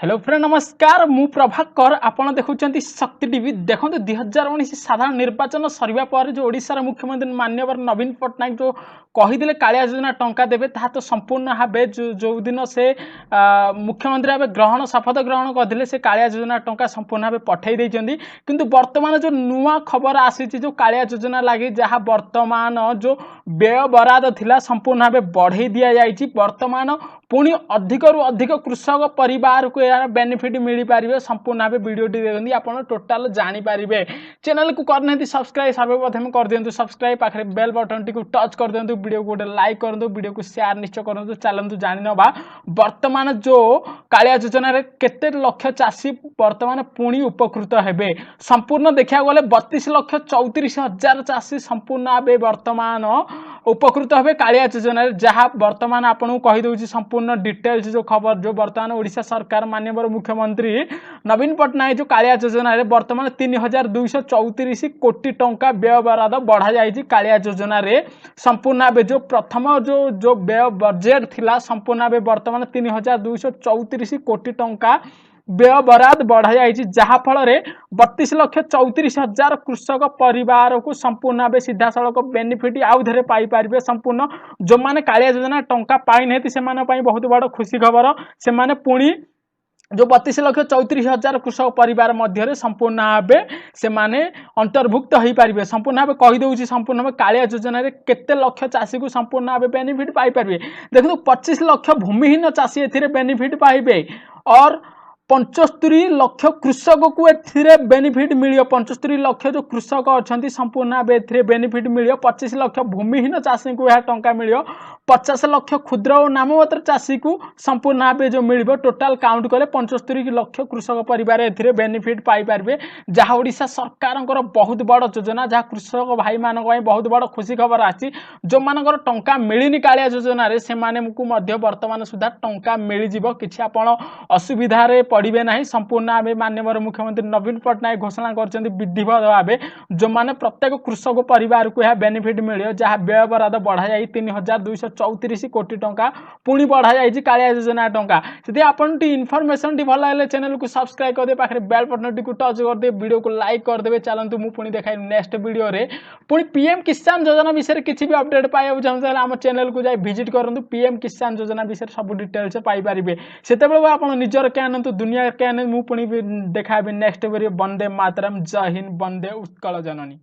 Hello friend, ନମସ୍କାର। ମୁଁ ପ୍ରଭାକର, ଆପଣ ଦେଖୁଛନ୍ତି ଶକ୍ତି ଟିଭି। ଦେଖନ୍ତୁ, 2019 ସାଧାରଣ ନିର୍ବାଚନ ସରିବା ପରେ ଯେଉଁ ଓଡ଼ିଶାର ମୁଖ୍ୟମନ୍ତ୍ରୀ ମାନ୍ୟବର ନବୀନ ପଟ୍ଟନାୟକ ଯେଉଁ କହିଥିଲେ କାଳିଆ ଯୋଜନା ଟଙ୍କା ଦେବେ, ତାହା ତ ସମ୍ପୂର୍ଣ୍ଣ ଭାବେ ଯେଉଁଦିନ ସେ ମୁଖ୍ୟମନ୍ତ୍ରୀ ଭାବେ ଶପଥ ଗ୍ରହଣ କରିଥିଲେ, ସେ କାଳିଆ ଯୋଜନା ଟଙ୍କା ସମ୍ପୂର୍ଣ୍ଣ ଭାବେ ପଠାଇ ଦେଇଛନ୍ତି। କିନ୍ତୁ ବର୍ତ୍ତମାନ ଯେଉଁ ନୂଆ ଖବର ଆସିଛି, ଯେଉଁ କାଳିଆ ଯୋଜନା ଲାଗି ଯାହା ବର୍ତ୍ତମାନ ଯେଉଁ ବ୍ୟୟ ବରାଦ ଥିଲା, ସମ୍ପୂର୍ଣ୍ଣ ଭାବେ ବଢ଼େଇ ଦିଆଯାଇଛି। ବର୍ତ୍ତମାନ ପୁଣି ଅଧିକରୁ ଅଧିକ କୃଷକ ପରିବାରକୁ ଏହାର ବେନିଫିଟ୍ ମିଳିପାରିବେ। ସମ୍ପୂର୍ଣ୍ଣ ଭାବେ ଭିଡ଼ିଓଟି ଦେଖନ୍ତି, ଆପଣ ଟୋଟାଲ ଜାଣିପାରିବେ। ଚ୍ୟାନେଲକୁ କରିନାହାନ୍ତି ସବସ୍କ୍ରାଇବ୍, ସର୍ବପ୍ରଥମେ କରିଦିଅନ୍ତୁ ସବସ୍କ୍ରାଇବ୍, ପାଖରେ ବେଲ୍ ବଟନଟିକୁ ଟଚ୍ କରିଦିଅନ୍ତୁ, ଭିଡ଼ିଓକୁ ଗୋଟେ ଲାଇକ୍ କରନ୍ତୁ, ଭିଡ଼ିଓକୁ ସେୟାର ନିଶ୍ଚୟ କରନ୍ତୁ। ଚାଲନ୍ତୁ ଜାଣିନେବା ବର୍ତ୍ତମାନ ଯେଉଁ କାଳିଆ ଯୋଜନାରେ କେତେ ଲକ୍ଷ ଚାଷୀ ବର୍ତ୍ତମାନ ପୁଣି ଉପକୃତ ହେବେ। ସମ୍ପୂର୍ଣ୍ଣ ଦେଖିବାକୁ ଗଲେ 32,34,000 ଚାଷୀ ସମ୍ପୂର୍ଣ୍ଣ ଭାବେ ବର୍ତ୍ତମାନ ଉପକୃତ ହେବେ କାଳିଆ ଯୋଜନାରେ। ଯାହା ବର୍ତ୍ତମାନ ଆପଣଙ୍କୁ କହିଦେଉଛି ସମ୍ପୂର୍ଣ୍ଣ ଡିଟେଲ୍ସ ଯେଉଁ ଖବର, ଯେଉଁ ବର୍ତ୍ତମାନ ଓଡ଼ିଶା ସରକାର ମାନ୍ୟବର ମୁଖ୍ୟମନ୍ତ୍ରୀ ନବୀନ ପଟ୍ଟନାୟକ ଯେଉଁ କାଳିଆ ଯୋଜନାରେ ବର୍ତ୍ତମାନ 3234 କୋଟି ଟଙ୍କା ବ୍ୟୟ ବରାଦ ବଢ଼ାଯାଇଛି କାଳିଆ ଯୋଜନାରେ। ସମ୍ପୂର୍ଣ୍ଣ ଭାବେ ଯେଉଁ ପ୍ରଥମ ଯେଉଁ ଯେଉଁ ବ୍ୟୟ ବଜେଟ୍ ଥିଲା, ସମ୍ପୂର୍ଣ୍ଣ ଭାବେ ବର୍ତ୍ତମାନ 3234 କୋଟି ଟଙ୍କା ବ୍ୟୟ ବରାଦ ବଢ଼ାଯାଇଛି, ଯାହାଫଳରେ 32,34,000 କୃଷକ ପରିବାରକୁ ସମ୍ପୂର୍ଣ୍ଣ ଭାବେ ସିଧାସଳଖ ବେନିଫିଟ୍ ଆଉ ଥରେ ପାଇପାରିବେ। ସମ୍ପୂର୍ଣ୍ଣ ଯେଉଁମାନେ କାଳିଆ ଯୋଜନା ଟଙ୍କା ପାଇନାହାନ୍ତି, ସେମାନଙ୍କ ପାଇଁ ବହୁତ ବଡ଼ ଖୁସି ଖବର। ସେମାନେ ପୁଣି ଯେଉଁ 32,34,000 କୃଷକ ପରିବାର ମଧ୍ୟରେ ସମ୍ପୂର୍ଣ୍ଣ ଭାବେ ସେମାନେ ଅନ୍ତର୍ଭୁକ୍ତ ହୋଇପାରିବେ। ସମ୍ପୂର୍ଣ୍ଣ ଭାବେ କହିଦେଉଛି, ସମ୍ପୂର୍ଣ୍ଣ ଭାବେ କାଳିଆ ଯୋଜନାରେ କେତେ ଲକ୍ଷ ଚାଷୀକୁ ସମ୍ପୂର୍ଣ୍ଣ ଭାବେ ବେନିଫିଟ୍ ପାଇପାରିବେ। ଦେଖନ୍ତୁ, 25 ଲକ୍ଷ ଭୂମିହୀନ ଚାଷୀ ଏଥିରେ ବେନିଫିଟ୍ ପାଇବେ ଅର୍ 75 ଲକ୍ଷ କୃଷକକୁ ଏଥିରେ ବେନିଫିଟ୍ ମିଳିବ। 75 ଲକ୍ଷ ଯେଉଁ କୃଷକ ଅଛନ୍ତି, ସମ୍ପୂର୍ଣ୍ଣ ଭାବେ ଏଥିରେ ବେନିଫିଟ୍ ମିଳିବ। 25 ଲକ୍ଷ ଭୂମିହୀନ ଚାଷୀଙ୍କୁ ଏହା ଟଙ୍କା ମିଳିବ। 50 ଲକ୍ଷ କ୍ଷୁଦ୍ର ଓ ନାମମାତ୍ର ଚାଷୀକୁ ସମ୍ପୂର୍ଣ୍ଣ ଭାବେ ଯେଉଁ ମିଳିବ। ଟୋଟାଲ କାଉଣ୍ଟ କଲେ 75 ଲକ୍ଷ କୃଷକ ପରିବାର ଏଥିରେ ବେନିଫିଟ୍ ପାଇପାରିବେ, ଯାହା ଓଡ଼ିଶା ସରକାରଙ୍କର ବହୁତ ବଡ଼ ଯୋଜନା, ଯାହା କୃଷକ ଭାଇମାନଙ୍କ ପାଇଁ ବହୁତ ବଡ଼ ଖୁସି ଖବର ଆସିଛି। ଯେଉଁମାନଙ୍କର ଟଙ୍କା ମିଳିନି କାଳିଆ ଯୋଜନାରେ, ସେମାନଙ୍କୁ ମଧ୍ୟ ବର୍ତ୍ତମାନ ସୁଦ୍ଧା ଟଙ୍କା ମିଳିଯିବ। କିଛି ଆପଣ ଅସୁବିଧାରେ ପଡ଼ିବେ ନାହିଁ। ସମ୍ପୂର୍ଣ୍ଣ ଭାବେ ମାନ୍ୟବର ମୁଖ୍ୟମନ୍ତ୍ରୀ ନବୀନ ପଟ୍ଟନାୟକ ଘୋଷଣା କରିଛନ୍ତି ବିଧିବଦ୍ଧ ଭାବେ, ଯେଉଁମାନେ ପ୍ରତ୍ୟେକ କୃଷକ ପରିବାରକୁ ଏହା ବେନିଫିଟ୍ ମିଳିବ, ଯାହା ବ୍ୟୟ ବରାଦ ବଢ଼ାଯାଇ 3234 କୋଟି ଟଙ୍କା ପୁଣି ବଢ଼ାଯାଇଛି କାଳିଆ ଯୋଜନା ଟଙ୍କା। ଯଦି ଆପଣଟି ଇନଫର୍ମେସନଟି ଭଲ ଲାଗିଲେ ଚ୍ୟାନେଲକୁ ସବସ୍କ୍ରାଇବ୍ କରିଦେବେ, ପାଖରେ ବେଲ୍ ବଟନଟିକୁ ଟଚ୍ କରିଦେବେ, ଭିଡ଼ିଓକୁ ଲାଇକ୍ କରିଦେବେ। ଚାଲନ୍ତୁ, ମୁଁ ପୁଣି ଦେଖାଇବି ନେକ୍ସଟ ଭିଡ଼ିଓରେ। ପୁଣି ପିଏମ୍ କିଷାନ ଯୋଜନା ବିଷୟରେ କିଛି ବି ଅପଡେଟ୍ ପାଇବାକୁ ଚାହୁଁଥିଲେ, ଆମ ଚ୍ୟାନେଲକୁ ଯାଇ ଭିଜିଟ୍ କରନ୍ତୁ। ପିଏମ୍ କିଷାନ ଯୋଜନା ବିଷୟରେ ସବୁ ଡିଟେଲ୍ସ ପାଇପାରିବେ। ସେତେବେଳେ ଆପଣ ନିଜର କେ ଆନନ୍ତୁ, ଦୁନିଆ କେ ଆନନ୍ତୁ। ମୁଁ ପୁଣି ବି ଦେଖାହେବି ନେକ୍ସଟ ଭିଡ଼ିଓ। ବନ୍ଦେ ମାତରମ୍, ଜୟ ହିନ୍ଦ, ବନ୍ଦେ ଉତ୍କଳ ଜନନୀ।